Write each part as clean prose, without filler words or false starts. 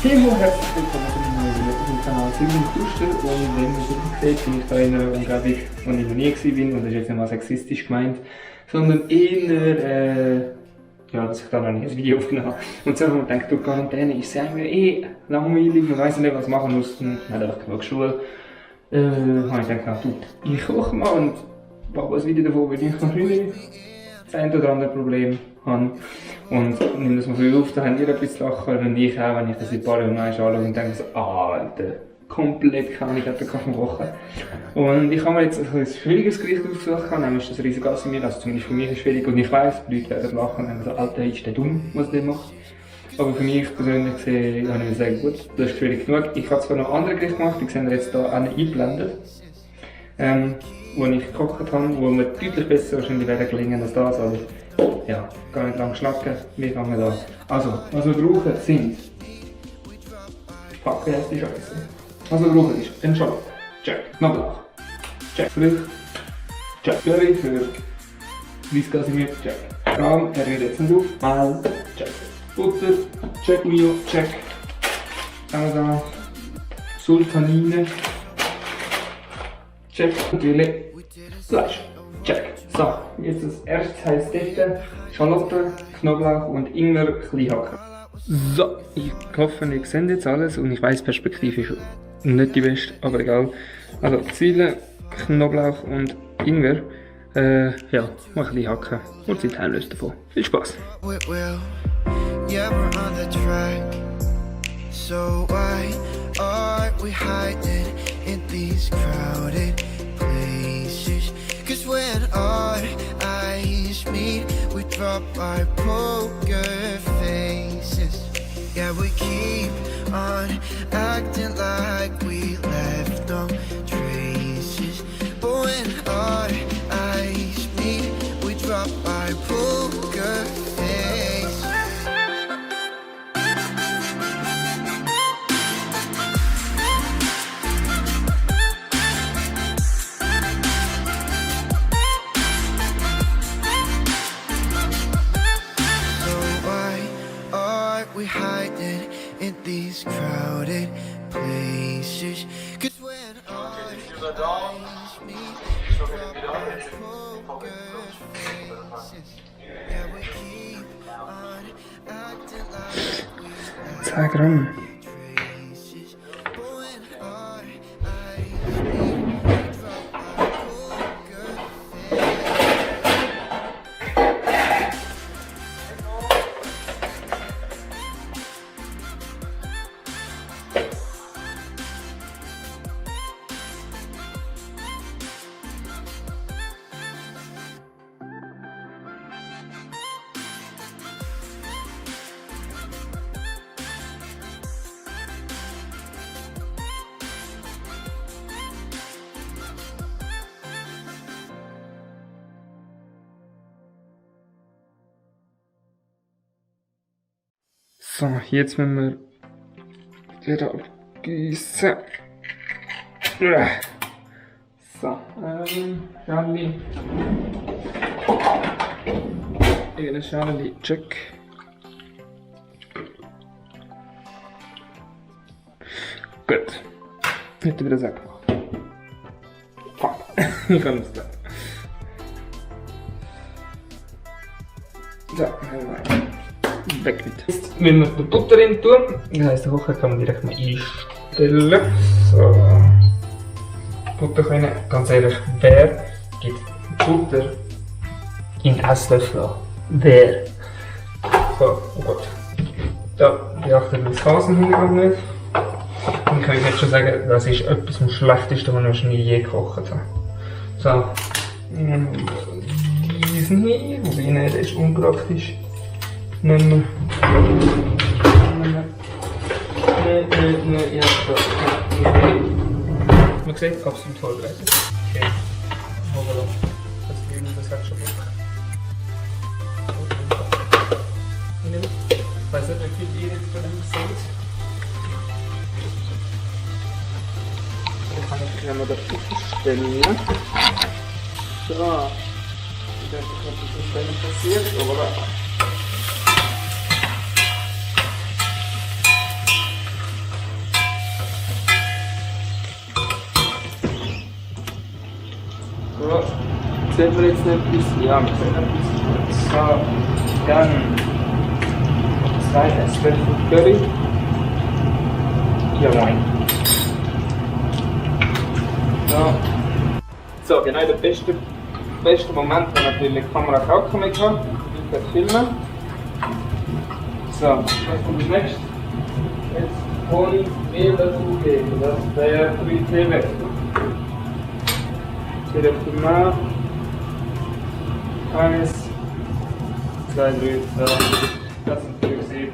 Ho Herzlich Willkomen zu meinem neuen Video auf dem Kanal Silvan Kuster. Und wenn man so sieht, bin ich da in einer Umgebung, wo ich noch nie war. Und das ist jetzt nicht mal sexistisch gemeint, sondern eher, dass ich da noch nicht ein Video aufgenommen habe. Und so habe ich gedacht, durch Quarantäne ist es eigentlich langweilig, man weiss nicht, was machen muss. Man hat einfach genug Schule. Habe ich gedacht, ich koche mal und mache ein Video davon, weil ich noch das ein oder andere Problem habe. Und nehme das mal viel auf, da haben ihr etwas zu lachen und ich auch, wenn ich das in ein paar Jahren anschaue und denke so, Alter, komplett kann ich etwas kochen. Und ich habe mir jetzt ein schwieriges Gericht ausgesucht, nämlich das Riesengas in mir, also zumindest für mich ist es schwierig und ich weiss, die Leute werden lachen und sagen so, Alter, ist der dumm, was der macht. Aber für mich persönlich gesehen, habe ich sagen, gut, das ist schwierig genug. Ich habe zwar noch andere Gerichte gemacht, die sehen wir jetzt hier eingeblendet. Wo ich gekocht habe, wo mir deutlich besser wahrscheinlich werden gelingen als das, aber ja, gar nicht lang schnacken, wir fangen an. Also, was wir brauchen sind, fuck, wie heisst die Scheiße? Was wir brauchen ist ein Schal, check, Knoblauch, check, Früchte, check, Curry für Weissgasimir, check, Rahm, er rührt jetzt nicht auf, Mehl, check, Butter, check, Mio, check, da, Sultanine, check, natürlich, Fleisch, check. So, jetzt das erste heisst dort Schalotten, Knoblauch und Ingwer klein hacken. So, ich hoffe, ihr seht jetzt alles und ich weiss, die Perspektive ist nicht die beste, aber egal. Also Zwiebeln, Knoblauch und Ingwer, ja, mal ein bisschen hacken und sind heimlos davon. Viel Spaß! So why are we hiding in these crowded places? Cause when our eyes meet, we drop our poker faces. Yeah, we keep on acting like we left no traces. But when our eyes meet, we drop our poker faces. We hiding in these crowded places. Cause when our eyes meet, we drop our poker faces. Yeah, we keep on acting like we have traces. But when our eyes meet, we drop our poker faces. So, jetzt müssen wir wieder abgießen. So, Schale. Eine Schale, check. Gut. Hätte wieder das gemacht. Fuck. Ich kann es nicht. So, weg mit. Jetzt müssen wir die Butter rein tun. Das heisst, den Kocher kann man direkt mal einstellen. So. Butter rein. Ganz ehrlich, wer gibt Butter in Esslöffel an? Wer? So, oh Gott. Da beachtet das Phasenhintergrund nicht. Und ich kann euch jetzt schon sagen, das ist etwas am schlechtesten, was ich noch nie je gekocht habe. So. Diesen hier, wobei nicht, das ist unpraktisch. Nein, ja, man sieht, absolut vorbereitet. Okay, hoppala. Das hat schon Bock. Ich weiß nicht, wie viel ihr jetzt von dem seht. Dann kann ich gleich mal dazu stellen. So. Ich denke, was ist so passiert, aber So, sehen wir jetzt etwas? Ja, wir sehen etwas. So, dann 2 Esslöffel Curry. Ja, moin. So, genau der beste Moment, wenn natürlich die Kamera kaufen mit kann. Ich werde filmen. So, was kommt als nächstes? Jetzt Honig, Mehl dazugeben. Das wäre 3 Teelöffel. Teelöffel nach. 1, 2, 3. Ja, das sind die gesehen.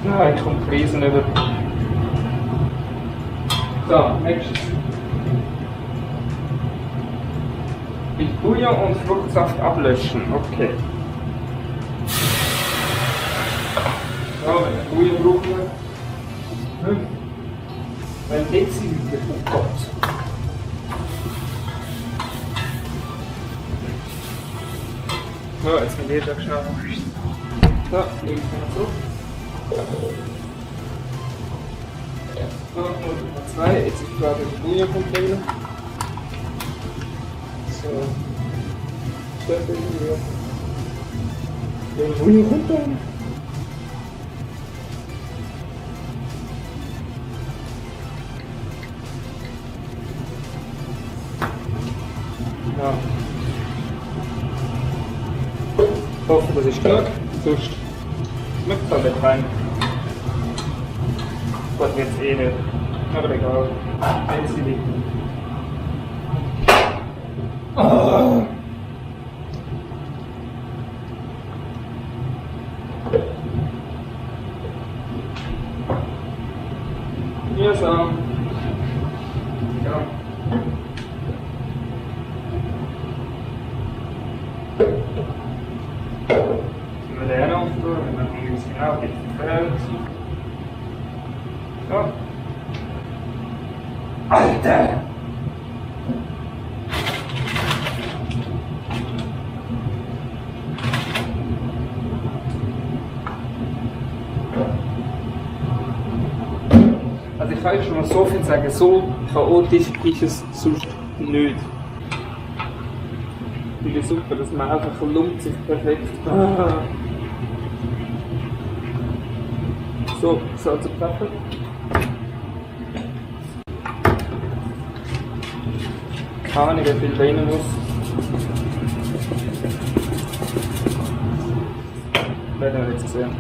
Ja, ich komme Krisen über. So, nächstes. Mit Bouillon und Fruchtsaft ablöschen. Okay. So, wenn wir Bouillon brauchen wir 5 Deziliter von Kocht. So, jetzt mit jeder schnell. So, links noch so. So, Nummer 2, jetzt ist gerade der Bouillon-Container. So, stellen wir den Bouillon-Container. Ja. Ich hoffe, das ist stark, sonst schmeckt es halt nicht rein. Das wird es eh nicht, aber egal. Jetzt sie liegen. Oh. Hier so. Ja. Wenn wir den auftun, dann haben wir es genau gefällt. So. Alter! Also ich kann euch schon mal so viel sagen, so chaotisch ist es sonst nicht. Ich finde super, dass man einfach verlumpt sich perfekt. So, Salz und Pfeffer. Keine Ahnung, wie viel rein muss. Werden wir jetzt sehen.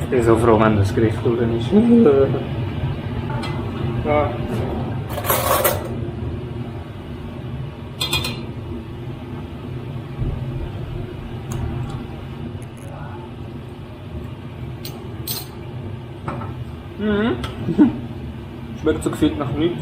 Ich bin so froh, wenn das Gericht durch ist. Ja. Mhm. Schmeckt so gefühlt nach nichts.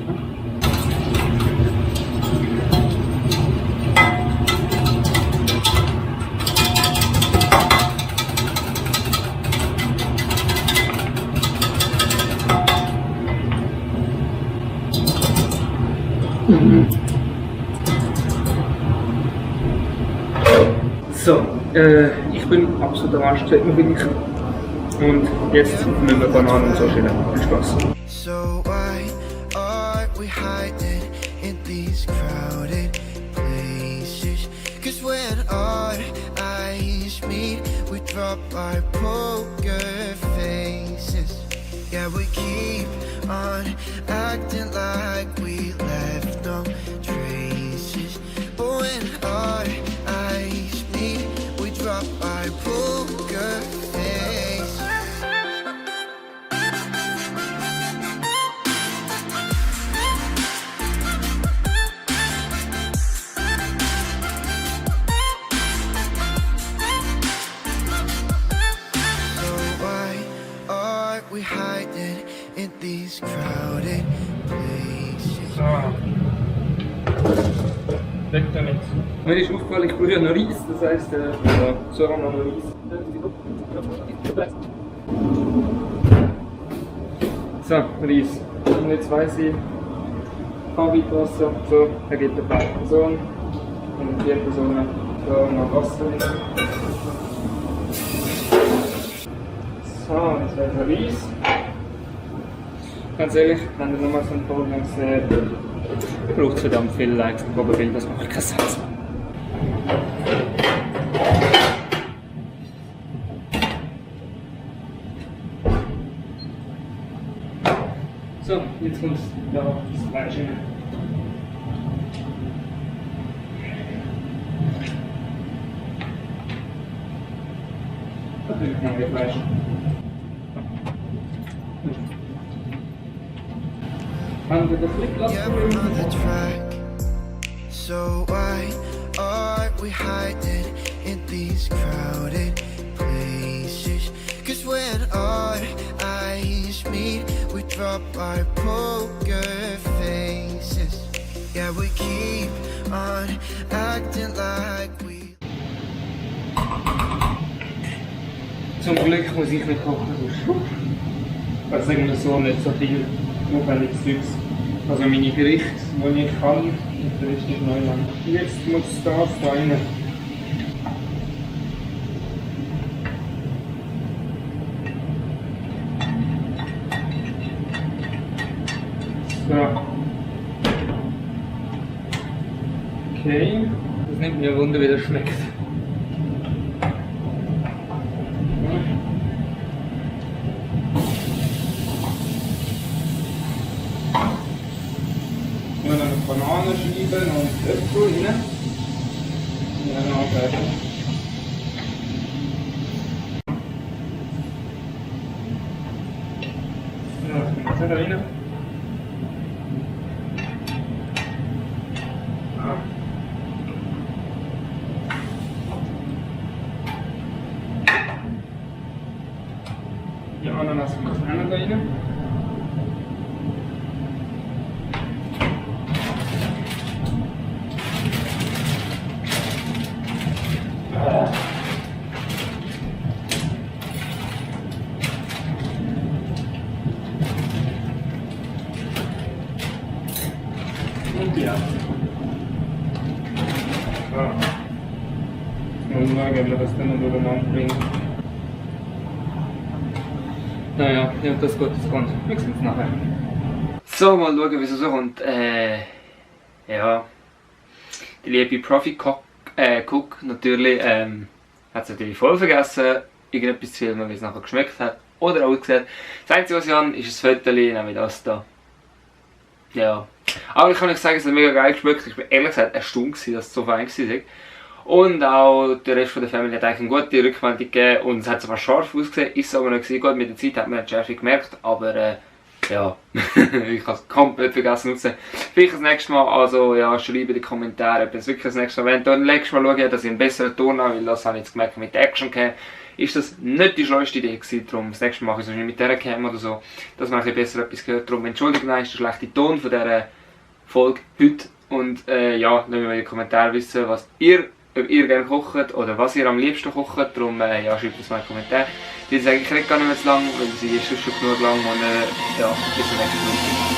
So, ich bin absolut am Arsch, gefällt mir wirklich. Und jetzt müssen wir Bananen und so schälen. Viel Spaß. So why are we hiding in these crowded places? 'Cause when our eyes meet, we drop our poker faces. Yeah, we keep on acting like we left no traces. But when our eyes meet, we drop our poker face. We hiding in these crowded places. So. Weg damit. Mir ist aufgefallen, ich brauche ja noch Reis, das heisst, ja, so haben wir noch Reis. So, Reis. Und jetzt weiss ich, Wasser, so, er gibt eine zweite Person. Und 4 Personen, so noch Wasser rein. So, das wäre der Reis. Ganz ehrlich, wenn ihr nochmal so ein Problem seht, braucht es verdammt viele Likes und Probebilder, das macht keinen Sinn. So, jetzt kommt da das Fleisch rein. Natürlich noch mehr Fleisch. Haben wir das Licht lassen? Yeah, we're on the track. So why are we hiding in these crowded places? 'Cause when our eyes meet, we drop our poker faces. Yeah, we keep on acting like we. Zum Glück muss ich nicht kochen, sonst sagen wir so nicht so viel aufwendiges Zeugs. Also meine Gerichte, die ich kann, und der Rest ist Neuland. Jetzt muss das da rein. So. Okay. Das nimmt mir Wunder, wie das schmeckt. Wir noch eine Banane schneiden und Äpfel rein. Und dann anfärben. So, das kommt da rein. Die Ananas kommt auch noch rein. Und ja. So. Und mal gehen wir das dann noch durcheinander bringen. Naja, ja, das gut, das kommt. Wir sehen es nachher. So, mal schauen, wie es rauskommt. Ja. Die liebe Profi-Cook natürlich hat es natürlich voll vergessen, irgendetwas zu filmen, wie es nachher geschmeckt hat oder ausgesehen. Das Einzige, was ich habe, ist ein Foto, nämlich das da. Ja. Aber ich kann euch sagen, es hat mega geil geschmeckt. Ich bin ehrlich gesagt erstaunt, dass es so fein war. Und auch der Rest von der Familie hat eigentlich eine gute Rückmeldung gegeben und es hat zwar scharf ausgesehen, ist es aber noch gewesen. Gut, mit der Zeit hat man die Schärfe gemerkt, aber ja, ich habe es komplett vergessen auszusehen. Vielleicht das nächste Mal, also ja, schreibe in die Kommentare, ob das wirklich das nächste Mal, wenn das nächste Mal schaue, dass ich einen besseren Ton habe, weil das habe ich jetzt gemerkt mit der Action Cam, ist das nicht die schlauste Idee gewesen, darum das nächste Mal mache ich es mit dieser Cam oder so, dass man ein bisschen besser etwas gehört, darum entschuldigt, nein, ist der schlechte Ton von dieser Folge heute und ja, lasst mir in die Kommentare wissen, was ob ihr gerne kocht oder was ihr am liebsten kocht, darum ja, schreibt das mal in die Kommentare. Die sage ich rede gar nicht mehr zu lang, weil sie ist schon genug lang und ja, bis zum nächsten Mal.